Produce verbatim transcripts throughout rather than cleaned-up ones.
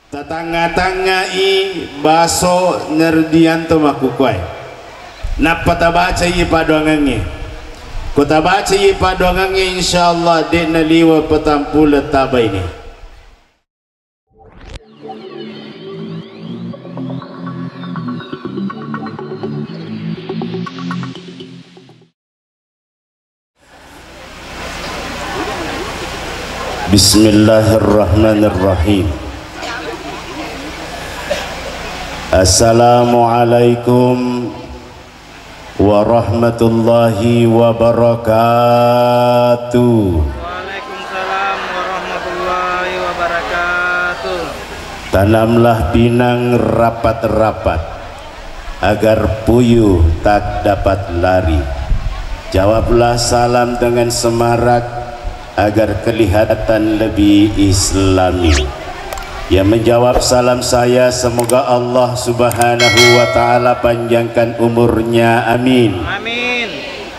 Tatangnga-tangngai baso Nardianto makkukuae. Nappa tabacai paddoangengnge. Ko tabacai paddoangengnge, insyaallah de' naliwa' patampuleng tabaine. Bismillahirrahmanirrahim. Assalamualaikum warahmatullahi wabarakatuh. Waalaikumsalam warahmatullahi wabarakatuh. Tanamlah pinang rapat-rapat, agar puyuh tak dapat lari. Jawablah salam dengan semarak, agar kelihatan lebih islami. Yang menjawab salam saya, semoga Allah Subhanahu wa Ta'ala panjangkan umurnya. Amin. Amin.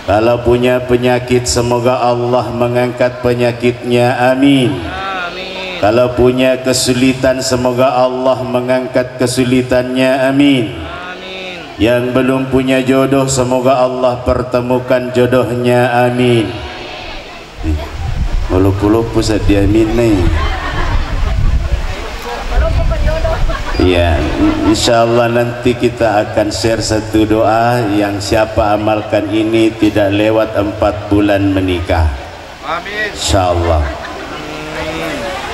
Kalau punya penyakit, semoga Allah mengangkat penyakitnya. Amin. Amin. Kalau punya kesulitan, semoga Allah mengangkat kesulitannya. Amin. Amin. Yang belum punya jodoh, semoga Allah pertemukan jodohnya. Amin. Maloppo-loppo seddi aminna i. Iya, in-, insyaallah nanti kita akan share satu doa yang siapa amalkan ini tidak lewat empat bulan menikah. Amin. Insyaallah.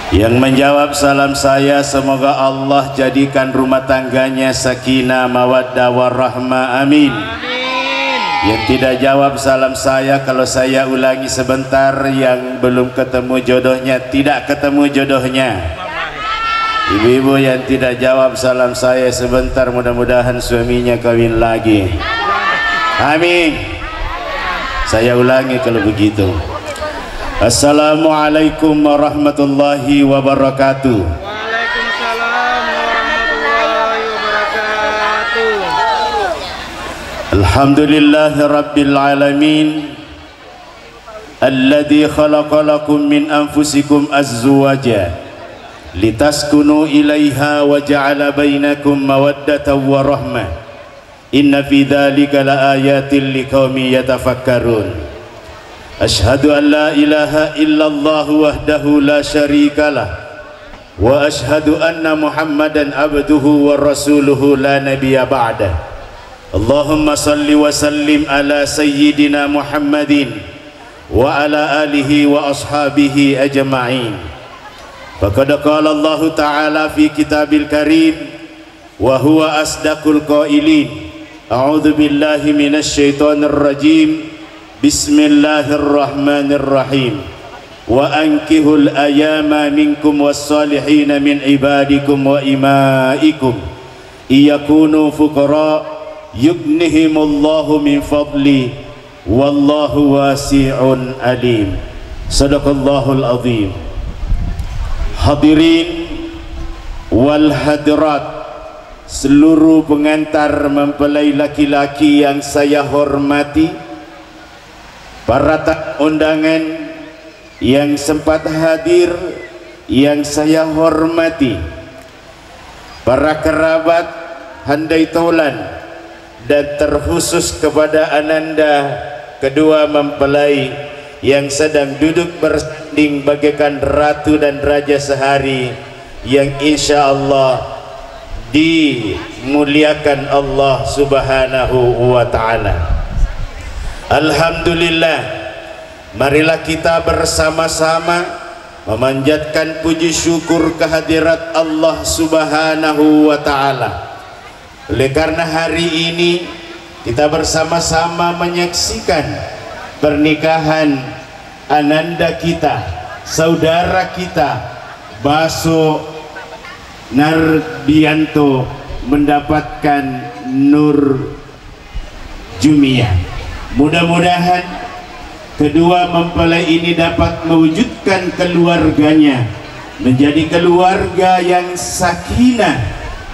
Yang menjawab salam saya, semoga Allah jadikan rumah tangganya sakinah, mawaddah, warahmah. Amin. Amin. Yang tidak jawab salam saya, kalau saya ulangi sebentar, yang belum ketemu jodohnya, tidak ketemu jodohnya. Ibu-ibu yang tidak jawab salam saya sebentar, mudah-mudahan suaminya kawin lagi. Amin. Saya ulangi kalau begitu. Assalamualaikum warahmatullahi wabarakatuh. Waalaikumsalam warahmatullahi wabarakatuh. Alhamdulillahirabbil alamin. Alladzi khalaqa lakum min anfusikum azwaja litaskunu ilaiha wa ja'ala bainakum mawaddatan wa rahmah. Inna fi dzalika laayatil liqaumin yatafakkarun. Asyhadu an la ilaha illallah wahdahu la syarikalah, wa asyhadu anna Muhammadan abduhu wa rasuluhu la nabiyya ba'dah. Allahumma salli wa sallim ala sayyidina Muhammadin wa ala alihi wa ashabihi ajma'in. Faqad qala Allahu ta'ala fi kitabil karim, wa huwa asdaqul qailin. A'udzu billahi minasy syaithanir rajim. Bismillahirrahmanirrahim. Wa ankihul ayama minkum was salihina min ibadikum wa imaikum. Iyakunu fuqara yughnihimullahu min fadli, wallahu wasi'un alim. Sadaqallahul azim. Hadirin wal hadirat, seluruh pengantar mempelai laki-laki yang saya hormati, para tamu undangan yang sempat hadir, yang saya hormati, para kerabat, handai tolan, dan terkhusus kepada ananda kedua mempelai yang sedang duduk bersanding bagaikan ratu dan raja sehari, yang insya Allah dimuliakan Allah Subhanahu wa Ta'ala. Alhamdulillah, marilah kita bersama-sama memanjatkan puji syukur kehadirat Allah Subhanahu wa Ta'ala. Oleh karena hari ini kita bersama-sama menyaksikan pernikahan ananda kita, saudara kita, Baso Nardianto mendapatkan Nur Jumia. Mudah-mudahan kedua mempelai ini dapat mewujudkan keluarganya menjadi keluarga yang sakinah,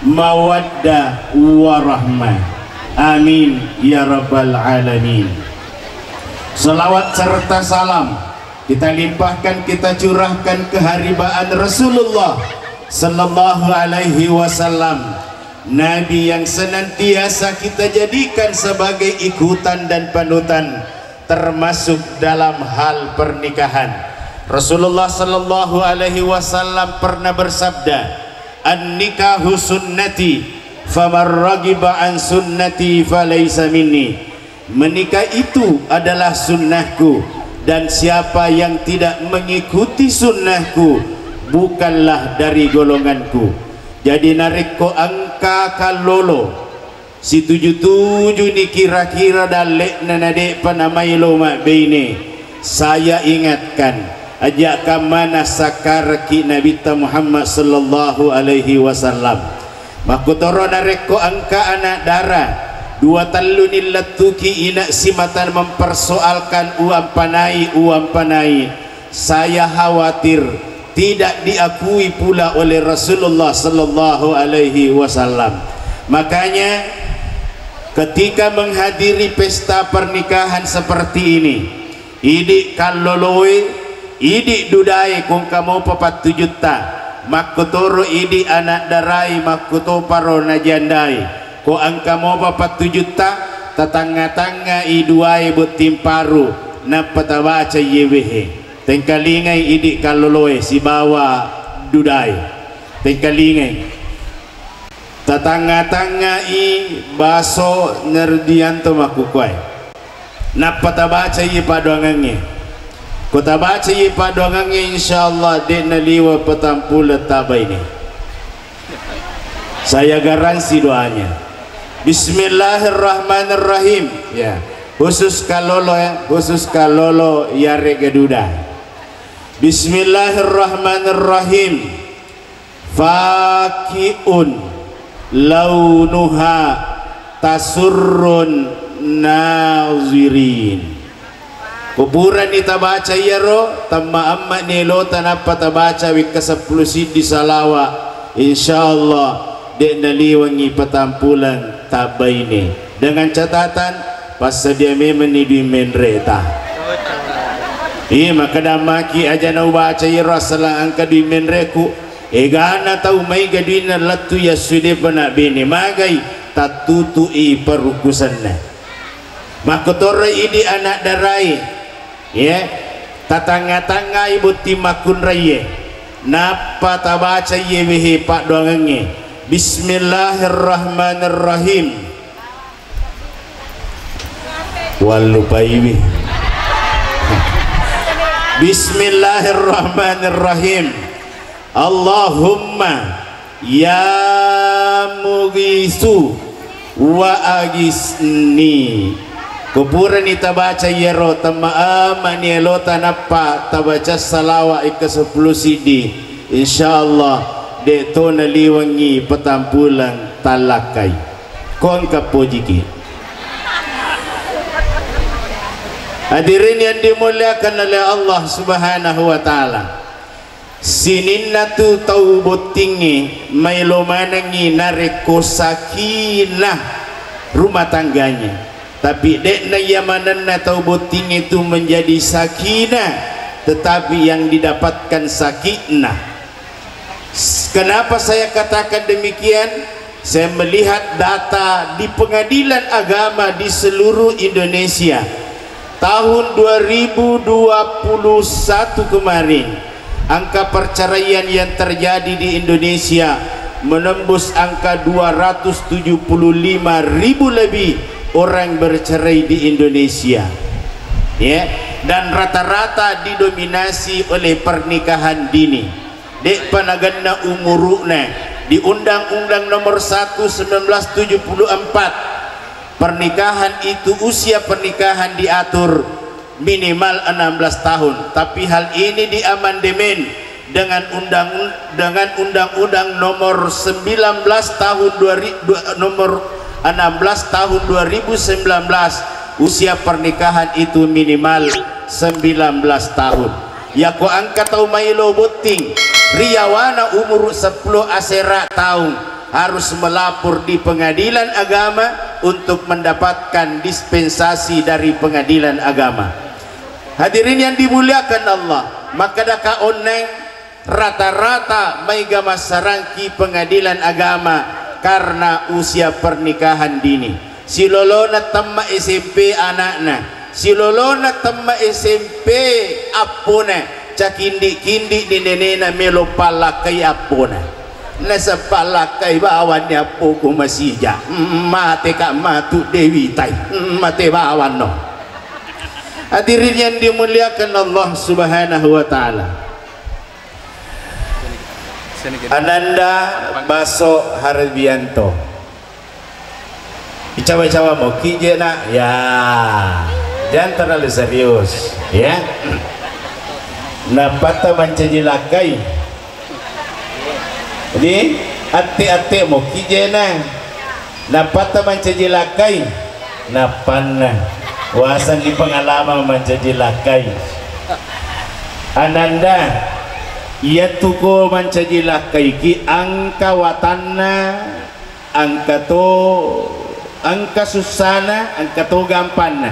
mawaddah, warahmah. Amin ya rabbal alamin. Salawat serta salam kita limpahkan, kita curahkan keharibaan Rasulullah Sallallahu alaihi wasallam, Nabi yang senantiasa kita jadikan sebagai ikutan dan panutan, termasuk dalam hal pernikahan. Rasulullah sallallahu alaihi wasallam pernah bersabda, "An-nikahu sunnati, faman raghiba an sunnati falaisa minni." Menikah itu adalah sunnahku, dan siapa yang tidak mengikuti sunnahku bukanlah dari golonganku. Jadi narekko engka kallolo situju-tujuni kira-kira dalle'na nade'pa namaelo mabbeine, saya ingatkan, aja' kammana sakkaraki Nabitta Muhammad sallallahu alaihi wasallam. Makkutoro narekko engka anak dara dua telluni lettuki ina simata mempersoalkan uang panai, uang panai, saya khawatir tidak diakui pula oleh Rasulullah sallallahu alaihi wasallam. Makanya ketika menghadiri pesta pernikahan seperti ini, idi kalloloe, idi dudae ko engka mopa pattujutta, makkotoro idi anak darae makkotoparo najandai, ko engka mopa pattujutta, tatangnga-tangnga i duae botting paru, nappa tabaca iye wehe. Tengkalingai idi kalloloe sibawa dudae. Tengkalingai. Tatangnga-tangnga i baso nerdianto makkukuae. Nappa tabaca iye paddoangengnge. Ko tabaca iye paddoangengnge, insyaallah de' naliwa patampuleng tabaine. Saya garansi doanya. Bismillahirrahmanirrahim. Ya, khusus kallolo ya, khusus kallolo yarega duda. Bismillahirrahmanirrahim. Fakiun launuha tasurrun nazirin. Ko purani tabaca iyaro, temma-emma'ni elota nappa tabaca wekka seppulo siddi salawa, insyaallah de' naliwengngi patampuleng tabbaine. Dengan catatan, passadia memenni dui menreta. Iya, makkeda maki aja naubaca iyaro assaleng engka dui menreku. Egana tau maega duinna lettu yassude pena bene magai, tattutu'i parukusenna. Makkotoro idi anak darai, ya, tatangnga-tangngai botting makkunraie, nappa tabaca iye wehe paddoangengnge, Bismillahirrahmanirrahim. Wallupaiwi. Bismillahirrahmanirrahim. Allahumma ya mughisu wa aghisni. Ko purani tabaca iyaro, temma-emma'ni elota nappa tabaca salawa ikka seppulo siddi, insyaallah de' to naliwengngi patampuleng tallakkai. Ko engka pojiki. Hadirin yang dimuliakan oleh Allah Subhanahu wa Ta'ala, sininna tu tau bottingnge maelo manengngi narekko sakinah rumah tangganya. Tapi de'na iya manenna tau bottingnge tu menjadi sakinah, tetapi yang didapatkan sakinah. Kenapa saya katakan demikian? Saya melihat data di Pengadilan Agama di seluruh Indonesia. Tahun dua ribu dua puluh satu kemarin, angka perceraian yang terjadi di Indonesia menembus angka dua ratus tujuh puluh lima ribu lebih orang bercerai di Indonesia. Ya, dan rata-rata didominasi oleh pernikahan dini. De'pa nagenna umuru'na. Di Undang-Undang Nomor satu sembilan belas tujuh puluh empat, pernikahan itu, usia pernikahan diatur minimal enam belas tahun. Tapi hal ini diamandemen dengan undang, dengan Undang-Undang Nomor sembilan belas tahun dua ribu, nomor enam belas tahun dua ribu sembilan belas, usia pernikahan itu minimal sembilan belas tahun. Yako engka tau maelo botting ri yawana umuru seppulo asera taung, harus melapor di Pengadilan Agama untuk mendapatkan dispensasi dari Pengadilan Agama. Hadirin yang dimuliakan Allah, makkadaka onneng, Rata-rata maega massarang ki pengadilan agama karena usia pernikahan dini. Silolona temma S M P anakna, silolona temma S M P appona, cakindi-kindi ni nenena melo pallakkai appona. Nasaba pallakkai bawanni appoku masija. Mm, mate ka matu dewitai. Mm, mate bawanno. Hadirin yang dimuliakan Allah Subhanahu wa Ta'ala. Ananda Baso Harbianto. Icawa-cawa moki je, Nak. Ya. Jangan terlalu serius, ya. Napatta mancaji lakkai. Jadi, atte-atte moki je, Nak. Napatta mancaji lakkai. Nappanna. Wasanni pengalaman mancaji lakkai. Ananda, iyatu ko mancaji lakkaiki, engka watanna, engka to, engka sussana, engka to gampanna.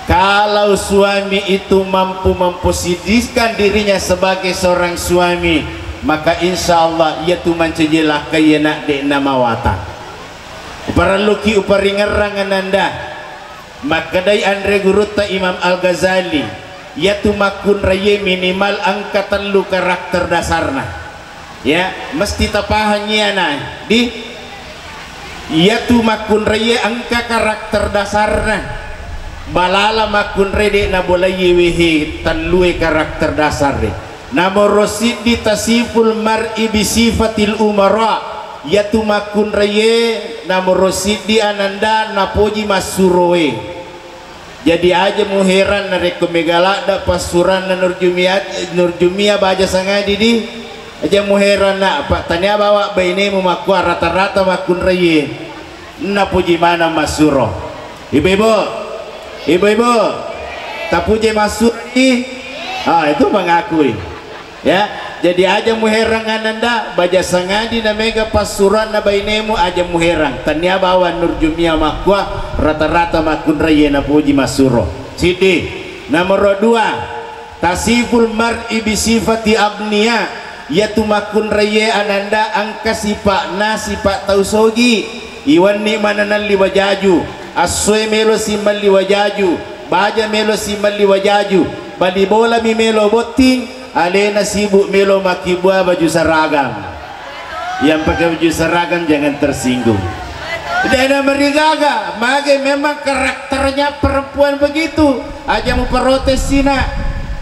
Kalau suami itu mampu memposisikan dirinya sebagai seorang suami, maka insya Allah iyatu mancaji lakkai, iya, Nak, de'na mawatang. Parelluki uparingerrang, Ananda. Makkedai anre gurutta Imam Al-Ghazali, iyatu makkunraiye minimal engka tellu karakter dasarna. Ya, mesti tapahangngi ana, di iyatu makkunraiye engka karakter dasarna. Balala makkunrai de' nabolaiye wehe tellue karakter dasarre. Namoro siddi, tasiful mar'i bisifatil umara, iyatu makkunraiye namoro siddi, Ananda, napoji massuroe. Jadi aja muheran narekko mega ladda passuranna Nurjumia, Nurjumia baja sangadi di. Aja muheran, Nak, apa tania bawa bainemu makkua rata-rata makkunraiye. Napuji maneng massuro. Ibu-ibu, ibu-ibu, tapuje massuro i. Ah, itu mengakui. Ya, jadi aja muherang, Ananda, baja sangadi na mega passuroanna bainemu, aja muherang. Tania bawang Nurjumia makkua rata-rata makkunraiye napuji massuro. Siddi. Nomoro dua, tasiful mar'i bisifati abniya, iyatu makkunraiye, Ananda, engka sipa'na sipa' tau sogi. Iwenni manenna liwa jaju, assoe melo si melli wajaju, baja melo si melli wajaju, bali bolami melo botting, alena sibuk melo makkibua baju seragam. Yang pakai baju seragam jangan tersinggung. Dena marigaga, mage memang karakternya perempuan begitu. Aja muprotes sina.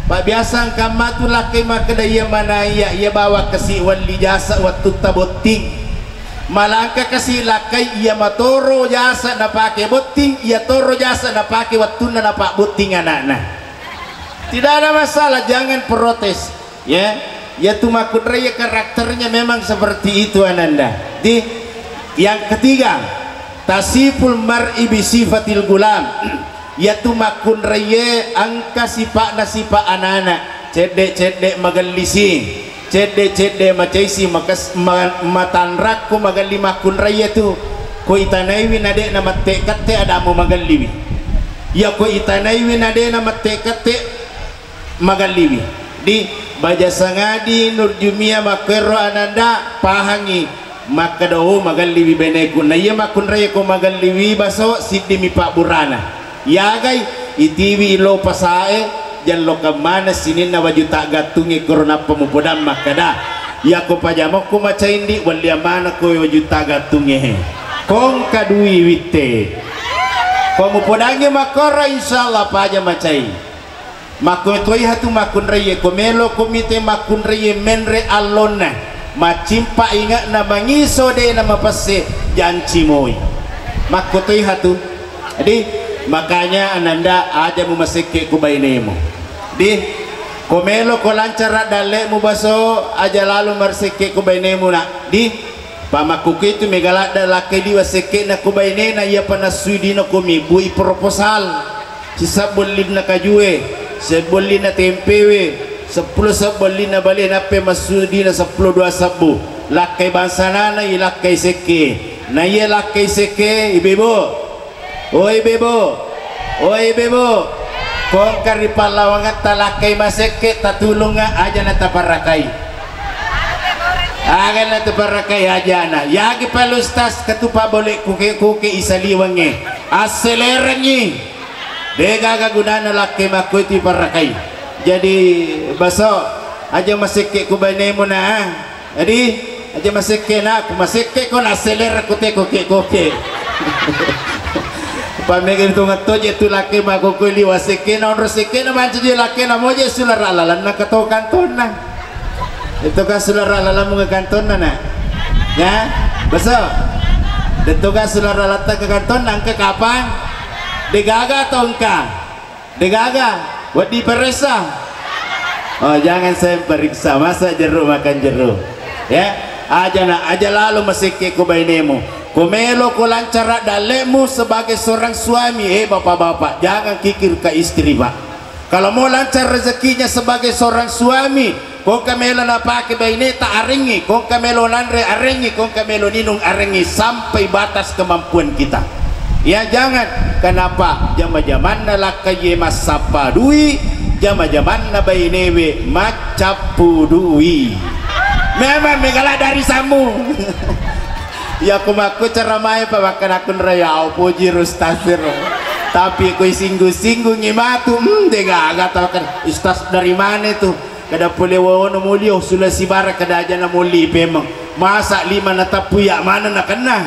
Pak biasa engka matu lakkai makkeda iya mana iya, iya bawa kasi walli jasa wattutta botting. Malah engka kasi lakkai iya matoro jasa napake botting, iya toro jasa napake wettunna napabbotting anakna. Tidak ada masalah, jangan protes. Ya, iyatu makkunrai ya karakternya memang seperti itu, Ananda. Di yang ketiga, tasiful mar'i bisifatil gulam. Iyatu makkunraiye engka sipa'na sipa' anana, cedde-cedde magellisi, cedde-cedde macaisi, makas-, ma-, matanrakko magelli makkunraiye tu. Ko itanaiwi na de'na mette-kette adamu magelliwi. Iya ko itanaiwi na de'na mette-kette magelliwi. Di baja sangadi Nurjumia makkuero, Ananda, pahangi. Makkeda, "Oh, magelliwi beneku." Na iya makkunrai ko magelliwi baso, siddimi pabburana. Yagai, itiwi ilo pasae, jallokang maneng sininna waju taggattungnge koro nappa mupodang makkeda, "Iyako pajamokko macaindi, welliang manekko waju taggattungnge he. Kongka dui witte." Ko mupodangngi makkoro, insyaallah paja macai. Makkutoiha tu makkunraiye, ko melo ko mite makkunraiye menre allonna, maccimpa inge'na mangiso de' na mapesse, janci moi. Makkutoiha tu. Jadi, makanya Ananda aja mu masekke ku bainemu. Di, ko melo ko lancara dalle'mu baso, aja lalu marsekke ku bainemu, Nak. Di, pamakkukitu mega ladda lakkai di wasekke'na ku bainena, iya panasui dino ko mibbui proposal. Sisebbu ellinna kajue, sebbu ellinna tempewe, seppulo sebbu ellinna bale, nappai massu dina seppulo dua sebbu. Lakkai bangsanana, ilakkai sekke. Na iya lakkai sekke, ibu-ibu. Oi, ibu-ibu. Oi, ibu-ibu. Kongka ri pallawangetta lakkai masekke tatulunga aja na taparakai. Aga na taparakai ajana. Yagi pale ustaz ketupa bole kuke-kuke isaliwengnge. Asselerengngi. Degaga gunana lakkai makkuitu iparakai. Jadi baso aja masekke ku bainemu na. Jadi, aja masekke na, ku masekke ko na selera ko te koke-koke. Pamega tu ngetto je tu lake makokoi liwa sekke na onro sekke na manca je lake na moje sulara lalanna keto kantonna. Itu kan sulara lalanmu ke kantonna na. Ya, beso. Itu kan sulara latta ke kantonna engka kapang? Degaga atau engka? Degaga, wedding peressa. Oh, jangan saya periksa, masa jeruk makan jeruk. Ya, aja na, aja lalo masekke ko bainemu. Ko melo ko lancara dallemu sebagai seorang suami, eh bapak-bapak, jangan kikir ke istri, Pak. Kalau mau lancar rezekinya sebagai seorang suami, kongka melo napake baineta arengngi, kongka melo nanre arengngi, kongka melo ninung arengngi, sampai batas kemampuan kita. Ya, jangan. Kenapa? Jama-jamanna lakkaie massappa dui, jama-jamanna bainewe maccappu dui. Memang megala dari samu. Ya, ku makku ceramae pa makkanakunra, ya, au puji ro ustaz ro. Tapi ku isinggung-singgungi matu, hmm, degaga tau kan ustaz dari mana itu? Kada pole wono mulio Sulawesi Barat, kada aja na muli pemeng. Masa lima na tappu ya mana na kenna?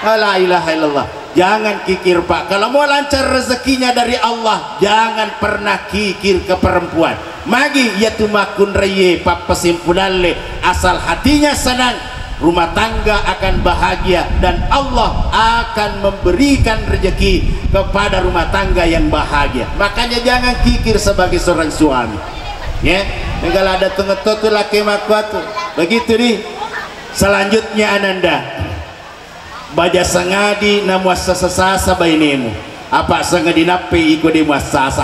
Ah, la ilaha illallah. Jangan kikir, Pak. Kalau mau lancar rezekinya dari Allah, jangan pernah kikir ke perempuan. Magi ya tu makkunraie pappasimpunalle, asal hatinya senang, rumah tangga akan bahagia dan Allah akan memberikan rezeki kepada rumah tangga yang bahagia. Makanya jangan kikir sebagai seorang suami. Ya, negala ada tengeto tu laki makuat tu. Begitu di. Selanjutnya Ananda. Baja sangadi na muassasa-sasa bainemu. Apa sangadi nappe iko de muassasa.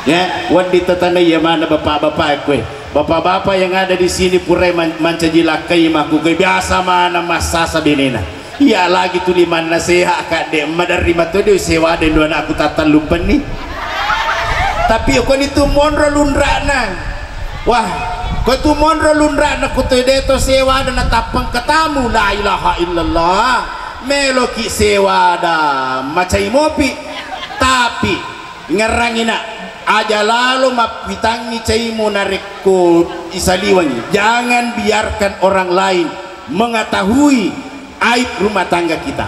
Ya, wedding tatanai ya mana bapak-bapak kue. Bapak-bapak yang ada di sini purai man-, mancaji lakkai makku kue biasa mana massasa benena. Iya lagi tuli mannaseha kadde maderri matode sewa den dua anakku tatallupenni. Tapi ko ni tu monro lunrana. Wah, ko tu monro lunrana ku tu de to sewa dan tappang ketamu, la ilaha illallah. Meloki sewa da macai mopi. Tapi ngerangina aja lalo mappitangi caimu narekko isaliwangi. Jangan biarkan orang lain mengetahui aib rumah tangga kita.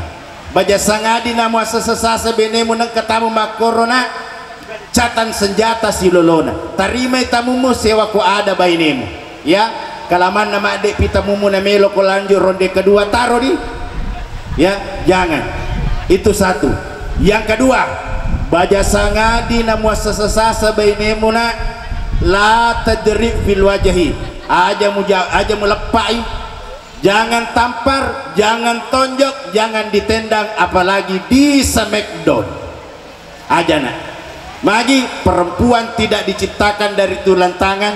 Baja sangadi na muassasa-sasa benemu nengka tamu makkorona catang senjata silolona. Tarimai tamumu sewa ko ada bainemu. Ya, kalamanna madde pi tamumu na melo ko lanjut ronde kedua taro di. Ya, jangan. Itu satu. Yang kedua, baja sangadi na muassasa-sasa bainemu na la tajri fil wajahi. Aja muja-, aja muleppai. Jangan tampar, jangan tonjok, jangan ditendang, apalagi di smackdown. Ajana. Magi perempuan tidak diciptakan dari tulang tangan,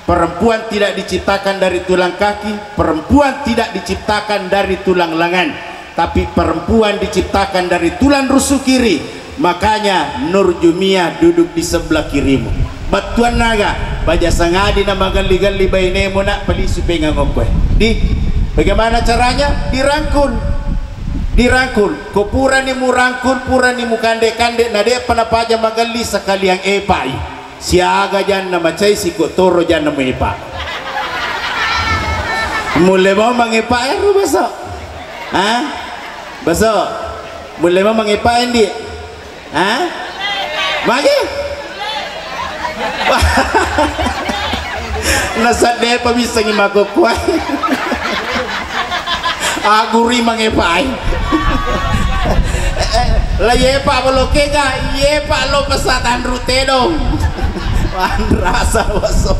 perempuan tidak diciptakan dari tulang kaki, perempuan tidak diciptakan dari tulang lengan, tapi perempuan diciptakan dari tulang rusuk kiri. Makanya Nur Jumia duduk di sebelah kirimu. Battuannaga, baja sangadi na magelli-gelli bainemu na palisu pengang okkoe. Di, bagaimana caranya? Dirangkul. Dirangkul. Ko purani murangkul, purani mukande-kande, na de'pa napaja magelli sekalian epai. Siaga janna macai siko toro janna muepa. Mulle mau mangepa ero baso. Ha? Baso. Mulle mau mangepa endi? Ha? Magi? Nasadde pa missengi makkukkuae. Aguri mangepai. La yepa bolokenga, yepa lo pesatanru tedong. Manrasa boso.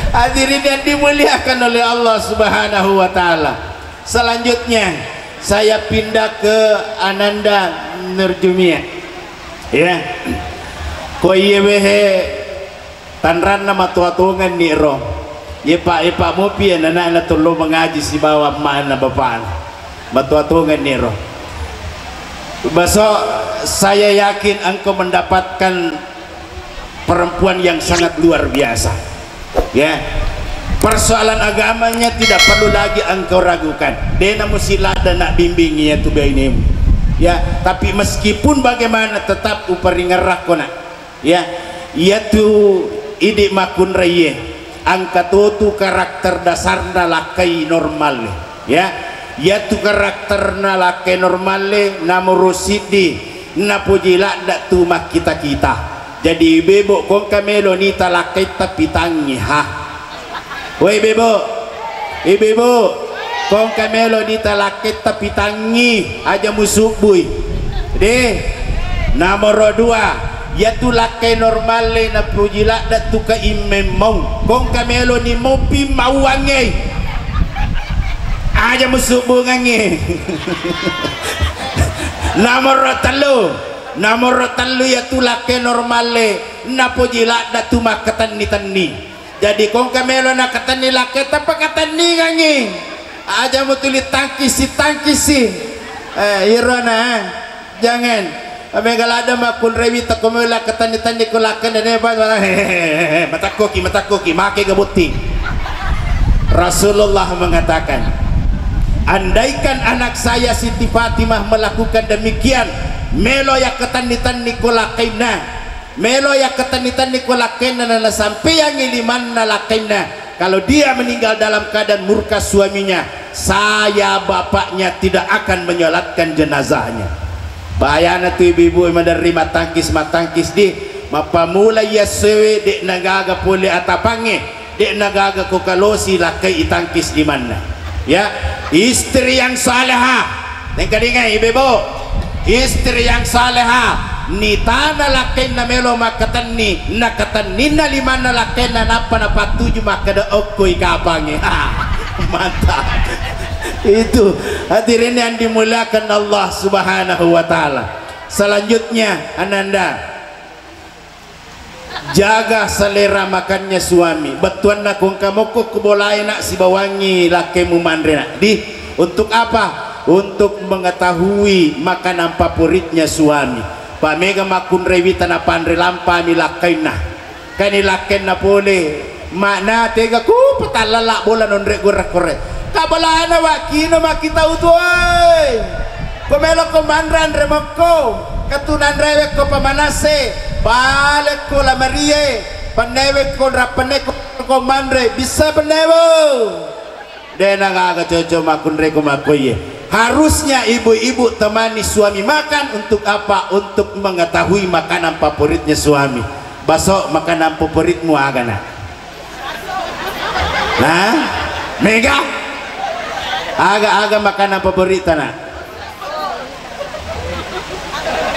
Hadirin yang dimuliakan oleh Allah Subhanahu wa Ta'ala. Selanjutnya, saya pindah ke Ananda Nurjumia. Ya. Ko iye wehe tanranna matoa tongenni ro. Ye Pak, ye Pak Mopi, anak-anak tollo mengaji sibawa emakna bapakna. Matoa tongenni ro. Baso Saya yakin engkau mendapatkan perempuan yang sangat luar biasa. Ya. Persoalan agamanya tidak perlu lagi engkau ragukan. Dena musi ladda nak bimbing iyatu bainemu. Ya, tapi meskipun bagaimana tetap uparingerrakko nak. Ya, iyatu idi makkunraiye, engka totu karakter dasarna lakkai normal. Ya, iyatu karakterna lakkai normal, namoro siddi, napoji ladda tu makkita-kita. Jadi bebo, kongka melo nita lakkaitta pitangngi ha. Woi bebo, ibu-ibu, kongka melo nita lakkaitta pitangngi, aja musubbui. Deh, nomoro dua, iyatu lakkai normal napoji ladda tu ka immemmau. Kongka melo ni mopi mauangnge, aja musubbungangngi. Nomoro tellu, nomoro tellu iyatu lakkai normal napoji ladda tu makkatenni-tenni. Jadi kongka melo nakatenni lakkaita, pakatenningangngi. Aja mutuli tangkisi-tangkisi. Eh, irona, eh. Jangan. Mega ladda makkunraiwi takko melo lakkatenni-tenni ko lakkainna ne, matakkoki, matakkoki, make ga botting. Rasulullah mengatakan, andaikan anak saya Siti Fatimah melakukan demikian, melo yakkatenni-tenni ko lakkainna, melo yakkatenni-tenni ko lakkainna, na nasampaiangngi limanna lakkainna, kalau dia meninggal dalam keadaan murka suaminya, saya bapaknya tidak akan menyolatkan jenazahnya. Bahayana tu ibu-ibu maderri matangkis-matangkis di, mappamula iya sewe de nagaga pole atapangnge, de nagaga ko kalosi lakkai itangkis limanna. Ya, istri yang salehah. Tengkalingai, ibu-ibu. Istri yang salehah. Nitana lakkainna melo makkatenni, nakatenninna limanna lakkainna nappa napattuju makkeda okkoi kapangnge. Mantap. Itu hadirin yang dimuliakan Allah Subhanahu wa Ta'ala. Selanjutnya, Ananda. Jaga selera makannya suami. Bettuanna kongka mokko ko bolae nak, sibawangngi lakkemu manre nak. Di, untuk apa? Untuk mengetahui makanan favoritnya suami. Pamega makkunraiwi tanapanre lampami lakkainna. Kani lakkainna pole. Makna tega ku patallala bola nonre gurra-kurre. Kabalana wakkino makkitau tuoi. Ko melo ko manre anre mokko. Katu nanrewe ko pamanase. Bale ko lamarie. Pannewe ko rappenne ko, ko manre. Bisa pannewe. De nagaga cocok makkunre ko makkoye. Harusnya ibu-ibu temani suami makan untuk apa? Untuk mengetahui makanan favoritnya suami. Baso, makanan favoritmu aga nak? Nah, mega? Aga-aga makanan favorit nak?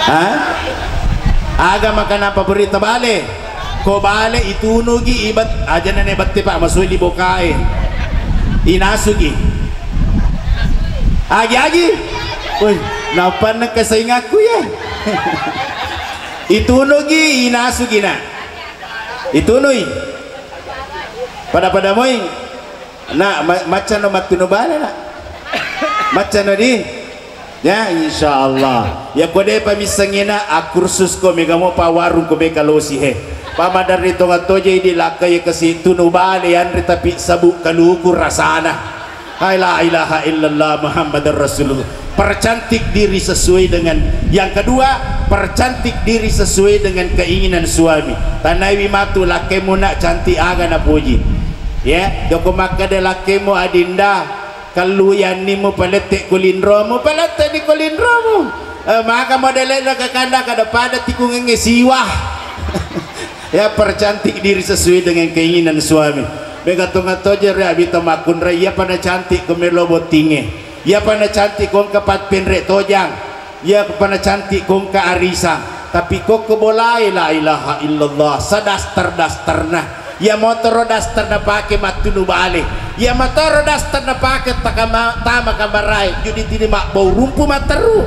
Ha? Aga makanan favorit bale? Ko bale itunugi ibet, aja nene bette pak, masuli bokae. Inasugi. Agi-agi. Woi, napanna kesaingakku ya. Itunugi, inasugi nak. Itunui. Pada-pada moi. Nak, ma-, maccano mattunu bale nak. Maccano di. Ya, insyaallah. Ya ko de pamissengina akkursus ko mega mopa warung ko mega losi he. Pamaderri tonga tojai di lakkai kasi tunu bale yanre tapi sabuk kaluku rasana. Hai la ilaha illallah Muhammadar Rasulullah. Percantik diri sesuai dengan, yang kedua, percantik diri sesuai dengan keinginan suami. Tanaiwi matu lakkemu nak cantik aga napoji. Ya, joko makkeda lakkemu adinda, kellu yannimu palette ko linromu, palette di ko linromu. Eh, maka modele'na kakanda kada pada tikungengnge siwa. Ya, percantik diri sesuai dengan keinginan suami. Mega tonga tojeng ri abita makkunrai, iya pana cantik ko melo bottingnge. Iya pana cantik ko engka pat penre tojang. Iya pana cantik ko engka arisang. Tapi ko ke bolae la ilaha illallah, sadaster-dasterna. Iya motoro daster napake mattunu bale. Iya motoro daster napake takama-, tama kamarae. Judi tini mabbau rumpu matteru.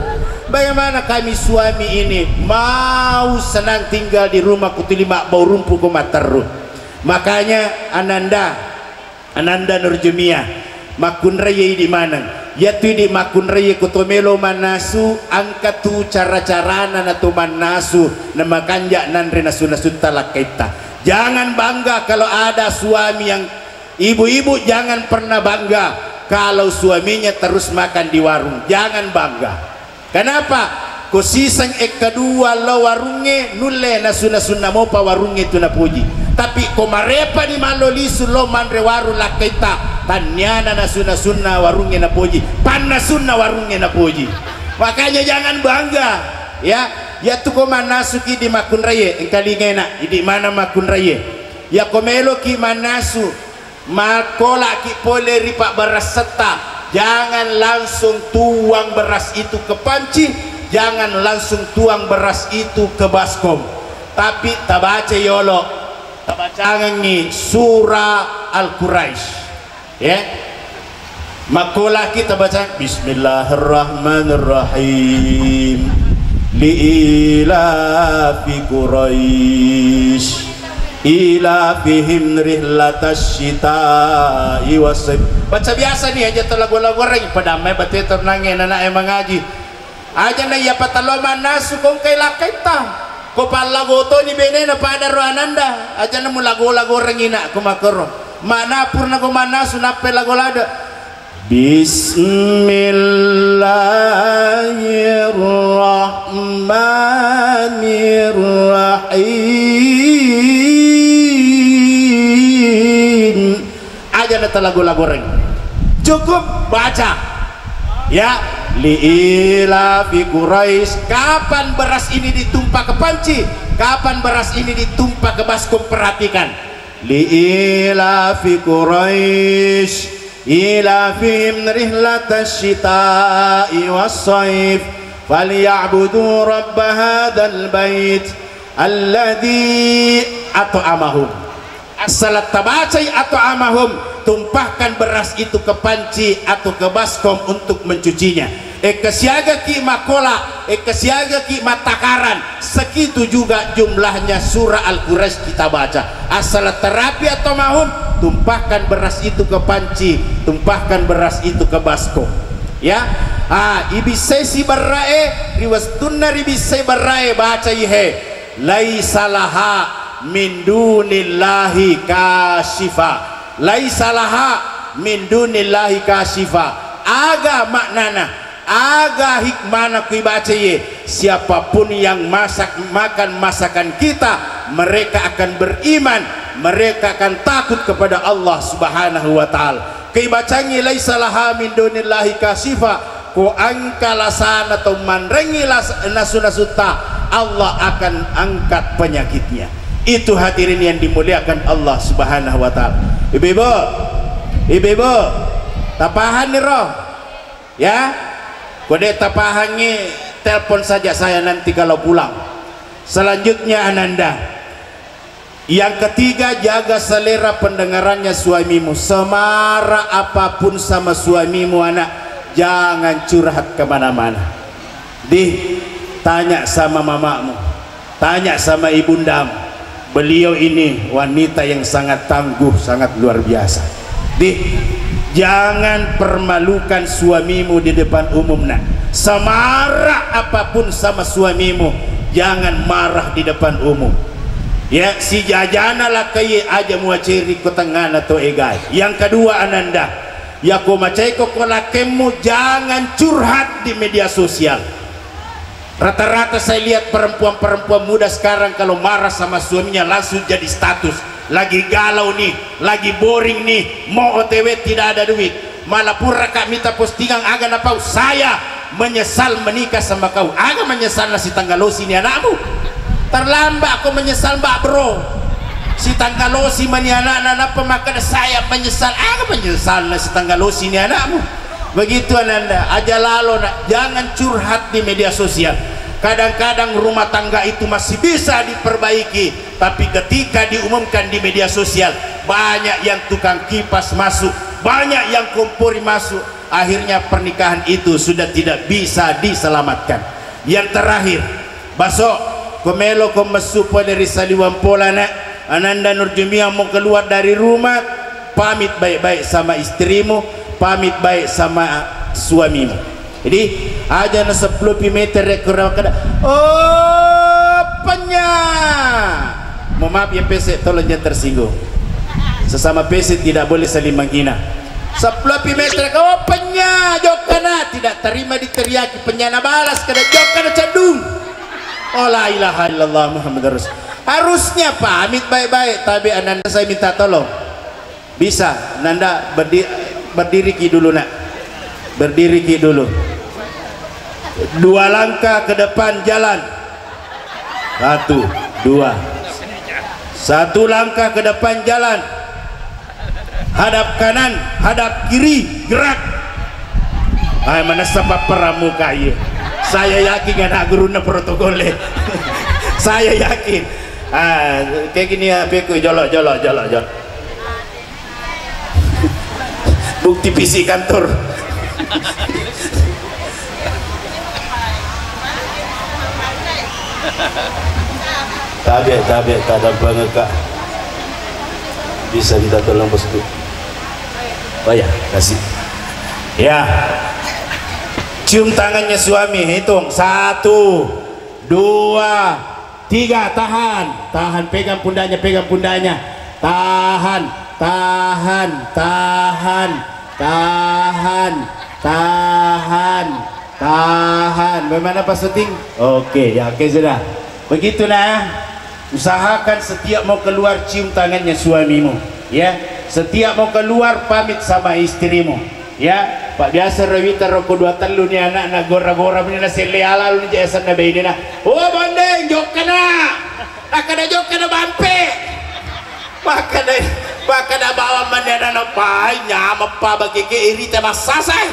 Bagaimana kami suami ini mau senang tinggal di rumah kutuli mabbau rumpu ko matteru. Makanya Ananda, Ananda Nurjumia, makkunrai idi maneng. Iyatu idi makkunraie ko to melo mannasu, engka tu cara-carana na to mannasu, na makanja nanre nasu-nasutta lakkaitta. Jangan bangga kalau ada suami yang, ibu-ibu jangan pernah bangga kalau suaminya terus makan di warung. Jangan bangga. Kenapa? Ko siseng ekka dua lo warungnge, nulle nasu-nasunna mopa warungnge tu napoji. Tapi ko marepani mallo lisu lo manre warung lakkaitta, tanniana nasu-nasunna warungnge napoji, pannasunna warungnge napoji. Makanya jangan bangga, ya. Iyatu ko mannasuki di makkunraie, engkalingena, idi mana makkunraie. Ya ko meloki mannasu, makkolaki pole ri pabbarassetta, jangan langsung tuang beras itu ke panci, jangan langsung tuang beras itu ke baskom, tapi tabaca yolo, tabacangengi surah Al-Quraisy, ya. Makkolaki tabaca, Bismillahirrahmanirrahim. Liilafi Quraisy. Ilafihim rihlatas syita'i was-shaif. Baca biasa ni, aja talago-lagorengngi, pada mai bate ternangnge nanae mangaji. Aja na iya patalo mannasu ko engkai lakkaitta. Ko pallago toni benena pada ro ananda. Aja na mulago-lagorengngi na ko makkoro. Mana purna ko mannasu nappai lago lada. Bismillahirrahmanirrahim. Aja na talago-lagoreng. Cukup baca. Ya, liilafi Quraisy. Kapan beras ini ditumpah ke panci? Kapan beras ini ditumpah ke baskom? Perhatikan. Liilafi Quraisy. Ilafihim rihlatas syita'i was-shaif. Falyabudu rabb hadzal bait alladzi at'amahum. Asal tabacai at'amahum, tumpahkan beras itu ke panci atau ke baskom untuk mencucinya. Ekka siagaki makkola, ekka siagaki mattakaran, segitu juga jumlahnya surah Al-Quraisy kita baca. Asal terapi at'amahum, tumpahkan beras itu ke panci, tumpahkan beras itu ke baskom. Ya, ah, ibissai sibarrae, ri wettunna ribissai barrae, bacai he. Laisa laha min dunillahi kasyifa. Laisa laha min dunillahi kasyifa. Aga maknana, aga hikmana kui baca ye? Siapapun yang masak, makan masakan kita, mereka akan beriman, mereka akan takut kepada Allah Subhanahu wa Ta'ala. Kei bacangi laisa laha min dunillahi kasyifa, ko engka lasana to manrengi las-, nasu-nasutta, Allah akan angkat penyakitnya. Itu hadirin yang dimuliakan Allah Subhanahu wa Ta'ala. Ibu-ibu, ibu-ibu, tapahanni ro? Ya? Ko de tapahangi, telepon saja saya nanti kalau pulang. Selanjutnya, Ananda. Yang ketiga, jaga selera pendengarannya suamimu. Semara apapun sama suamimu, anak, jangan curhat kemana-mana. Dih, tanya sama mamamu, tanya sama ibundamu. Beliau ini wanita yang sangat tangguh, sangat luar biasa. Dih, jangan permalukan suamimu di depan umum, nak. Semara apapun sama suamimu, jangan marah di depan umum. Ya, sijajana lakkaie aja muaceri ko tengngana to egae. Yang kedua, Ananda, yako macaiko ko lakkemmu, jangan curhat di media sosial. Rata-rata saya lihat perempuan-perempuan muda sekarang kalau marah sama suaminya langsung jadi status. Lagi galau nih, lagi boring nih, mau O T W tidak ada duit. Malah pura kak mita postingan aga napau, "Saya menyesal menikah sama kau." Aga menyesalna, sitanggalosi ni anakmu. Terlambat ko menyesal, Mbak Bro. Sitanggalosi mani anakna, napa makkeda, "Saya menyesal." Aga menyesalna, sitanggalosi ni anakmu. Begitu Ananda, aja lalo nak, jangan curhat di media sosial. Kadang-kadang rumah tangga itu masih bisa diperbaiki, tapi ketika diumumkan di media sosial, banyak yang tukang kipas masuk, banyak yang kompori masuk, akhirnya pernikahan itu sudah tidak bisa diselamatkan. Yang terakhir, Baso, ko melo ko messu pole ri saliwang polana, Ananda Nurjumia, mau keluar dari rumah, pamit baik-baik sama istrimu, pamit baik sama suamimu. Jadi, aja na sepuluh pi meter rekko kada, "Oh, penya." Mohon maaf ya, pese, tolong jangan tersinggung. Sesama pese tidak boleh saling menghina. Sepuluh pi meter, "Oh, penya, jokkana." Tidak terima diteriaki, penya na balas, kada, "Jokkana cedung." Oh, la ilaha illallah Muhammad Rasul. Harusnya pamit baik-baik, tapi ananda saya minta tolong. Bisa, nanda berdi-, berdiriki dulu, nak. Berdiriki dulu. Dua langkah ke depan jalan. Satu, dua. Satu langkah ke depan jalan. Hadap kanan, hadap kiri, gerak. Ay, manessa papparammuka iya. Saya yakin anak guruna protokol e. Saya yakin. Ah, kayak gini ya, P K, jolo, jolo, jolo, jolo. Bukti fisik kantor. Tabe, tabe, tadampengekka. Bisa minta tolong, bosku. Oh ya, kasih. Ya. Cium tangannya suami, hitung. Satu, dua, tiga, tahan, tahan, pegang pundaknya, pegang pundaknya, tahan, tahan, tahan, tahan, tahan, tahan. Bagaimana, Pak Suting? Oke, ya, oke, sudah. Begitu, nah. Usahakan setiap mau keluar, cium tangannya suamimu, ya. Setiap mau keluar, pamit sama istrimu. Ya, Pak, biasa rawita rokko dua tellu ni anakna, gora-gora meni naselle ala lu ni asenna bainena. "Oh, Bondeng, jokkana." Akkada, "Jokkana bampe." Makkada, makkada bawang mani anakna, "Pai, nyameppa bakeke irita massasai."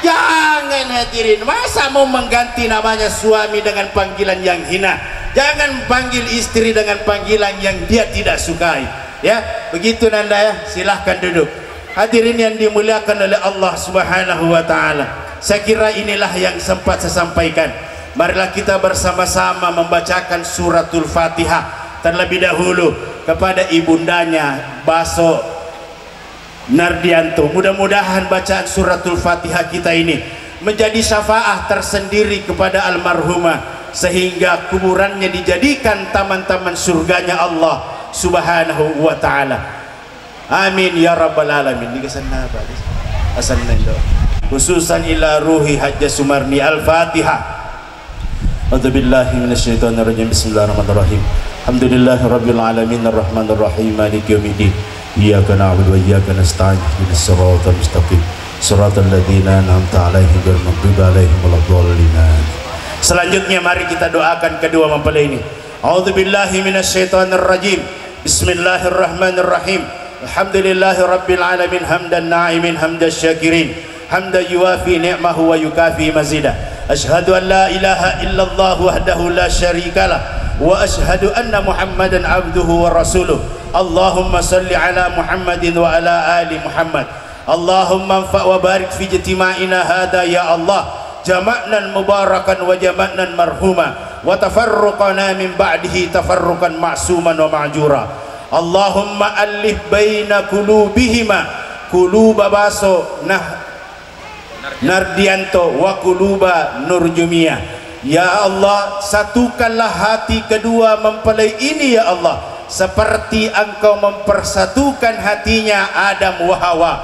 Jangan, hadirin, masa mau mengganti namanya suami dengan panggilan yang hina? Jangan panggil istri dengan panggilan yang dia tidak sukai. Ya, begitu nanda ya, silahkan duduk. Hadirin yang dimuliakan oleh Allah Subhanahu wa Ta'ala, saya kira inilah yang sempat saya sampaikan. Marilah kita bersama-sama membacakan Suratul Fatihah terlebih dahulu kepada ibundanya Baso Nardianto. Mudah-mudahan bacaan Suratul Fatihah kita ini menjadi syafaat tersendiri kepada almarhumah, sehingga kuburannya dijadikan taman-taman surganya Allah Subhanahu wa Ta'ala. Amin ya rabbal alamin. Ini kesanna apa? Asanna Indo. Khususan ila ruhi Hajjah Sumarni. Al-Fatihah. A'udzubillahi minasyaitonirrajim. Bismillahirrahmanirrahim. Alhamdulillahirabbil alamin, arrahmanirrahim, maliki yaumiddin. Iyyaka na'budu wa iyyaka nasta'in. Ihdinas siratal mustaqim. Siratal ladzina an'amta 'alaihim ghairil maghdubi 'alaihim waladdallin. Amin. Selanjutnya, mari kita doakan kedua mempelai ini. A'udzubillahi minasyaitonirrajim. Bismillahirrahmanirrahim. Alhamdulillahi rabbil alamin, hamdan na'imin, hamdan syakirin, hamdan yuwafi ni'mahu wa yukafi mazida. Asyhadu an la ilaha illallah wahdahu la syarikalah, wa asyhadu anna Muhammadan abduhu wa rasuluh. Allahumma salli ala Muhammadin wa ala ali Muhammad. Allahumma anfa' wa barik fi ijtima'ina hadha, ya Allah. Jama'nan mubarakan wa jama'nan marhuma, wa tafarruqana min ba'dihi tafarruqan ma'suman wa ma'jura. Allahumma allif baina qulubihima, quluba Baso nah Nardianto wa quluba Nurjumia. Ya Allah, satukanlah hati kedua mempelai ini, ya Allah, seperti Engkau mempersatukan hatinya Adam wa Hawa.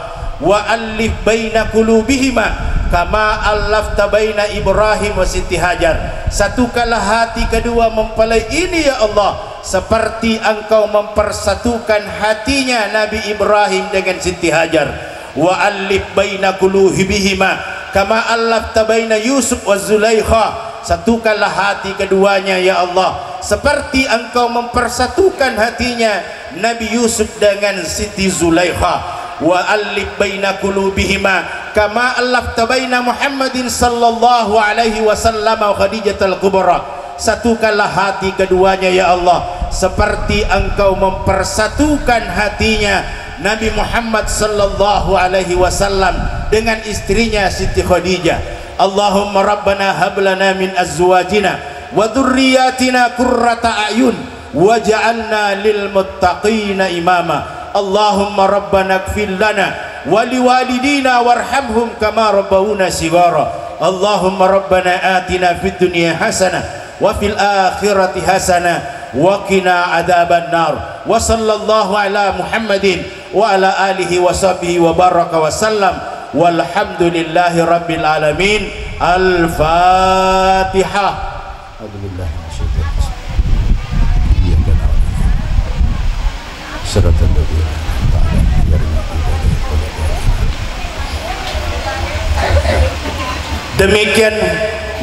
Wa allif baina qulubihima kama allafta baina Ibrahim wa Siti Hajar. Satukanlah hati kedua mempelai ini, ya Allah, seperti Engkau mempersatukan hatinya Nabi Ibrahim dengan Siti Hajar. Wa allif baina qulubihima kama allafta baina Yusuf wa Zulaikha. Satukanlah hati keduanya, ya Allah, seperti Engkau mempersatukan hatinya Nabi Yusuf dengan Siti Zulaikha. Wa allif baina qulubihima kama allafta baina Muhammadin sallallahu alaihi wasallam wa Khadijatul Kubra. Satukanlah hati keduanya, ya Allah, seperti Engkau mempersatukan hatinya Nabi Muhammad sallallahu alaihi wasallam dengan istrinya Siti Khadijah. Allahumma rabbana hab lana min azwajina wa dzurriyyatina qurrata a'yun waj'alna lil muttaqina imama. Allahumma rabbana ighfir lana ولوالدينا وارحمهم كما ربونا صغارا. اللهم ربنا آتنا في الدنيا حسنة وفي الآخرة حسنة وقنا عذاب النار. وصلى الله على محمد وعلى آله وصحبه وبارك وسلم. والحمد لله رب العالمين. الفاتحة. أعوذ بالله من الشيطان الرجيم. إياك نعبد وإياك نستعين. صراط الذين أنعمت عليهم غير المغضوب عليهم ولا الضالين. Demikian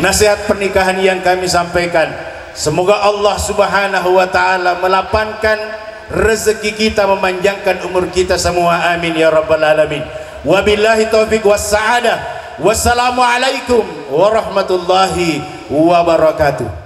nasihat pernikahan yang kami sampaikan. Semoga Allah Subhanahu wa Ta'ala melapangkan rezeki kita, memanjangkan umur kita semua. Amin ya rabbal alamin. Wabillahi taufiq was sa'adah. Wassalamualaikum warahmatullahi wabarakatuh.